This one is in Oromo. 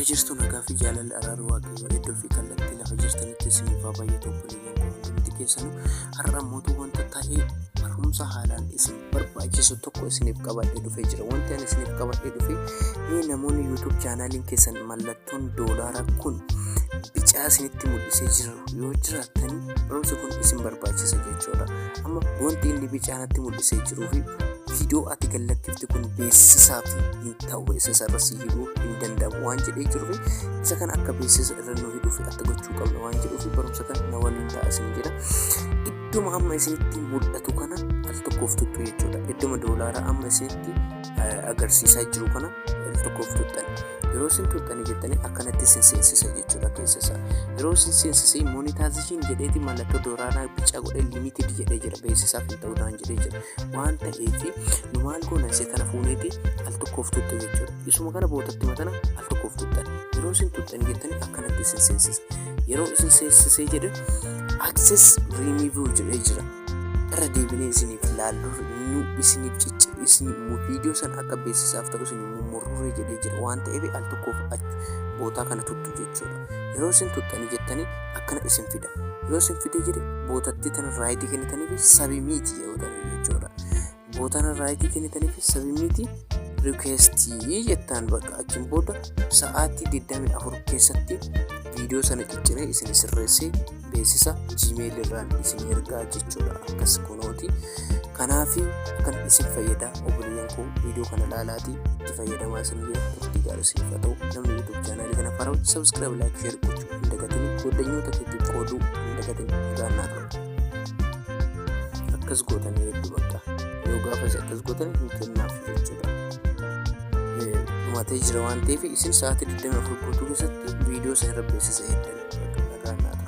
Nagaa jirtu, nagaa fi jaalalli araarri Waaqayyoo iddoo fi kallattii lafa jirtanitti isiniif haa baay'atu. Obboleeyyan koo hundumti keessanuu, har'a mootuu wanta ta'ee barumsa haalaan isin barbaachisu tokko isiniif qabadhee dhufee jira. Wanti ani isiniif qabadhee dhufe, mee namoonni YouTube channeliin keessan mallattoon doolaaraa kun bicaa isinitti mul'isee jiru yoo jiraattan, barumsi kun isin barbaachisa jechuudha. Amma wanti inni bicaa natti mul'isee jiruu fi viidiyoo ati gallakkifte kun beeksisaa fi hin ta'u, beeksisa irra si hidhuu hin danda'amu waan jedhee jiruuf, isa kana akka beeksisa irra nu hidhuuf akka gochuu qabna waan jedhuuf, barumsa kana na waliin ta'a isin jedha. Idduma amma isinitti mul'atu kana al tokkoof tuttu jechuudha. Idduma doolaaraa amma isinitti agarsiisaa jiru kana al tokkoof tuttan. Yeroo isin tuttanii jettanii, akkanatti isin seensisa jechuudha keessa isaa. Yeroo isin seensisee, monetization jedheeti mallattoo doolaaraa bicaa godhee limited jedhee jira, beeksisaaf hin ta'u naan jedhee jira. Waan ta'eef nu maal goona? Isee kana fuuneeti al tokkoof tuttu jechuudha. Isuma kana bootatti matana al tokkoof tuttan. Yeroo isin tuttanii jettanii, akkanatti isin seensisa. Yeroo isin seensisee jedhe, access review jedhee jira. Irra deebinee isiniif laallu, nu isiniif cicci isin viidiyoo sana akka beeksisaaf ta'u isin mummurree jedhee jira. Waan ta'eef al tokkoof bootaa kana tuttu jechuudha. Yeroo isin tuttanii jettanii, akkana isin fida. Yeroo isin fide jedhe, bootatti tana right kennitanii fi submit jedhanii jechuudha. Bootaan right kennitanii fi submit request jettaan. Bakka achiin booda sa'aatii 24 keessatti viidiyoo sana cicciree isin sirreessee beeksisa Gmail irraan isin ergaa jechuudha. Akkas kunooti. Kanaaf akkan isin fayyada, obboleeyyan koo, viidiyoo kana ilaalaatii itti fayyadamaa isin jira. Turtii gaarii isiniif haa ta'u. Namni YouTube channelii kana faraa, subscribe, like, share gochuu hin dagatini. Goddanyoota keetiif qooduu hin dagatini. Egaa ta'u. Akkas gootanii hedduu bakka yoo gaafas akkas gootanii hin kennaaf jechuudha. Dhumatee jira waan ta'eef, isin sa'aatii 24 guutuu keessatti viidiyoo sana irra beeksisa eegdan. Nagaan naa.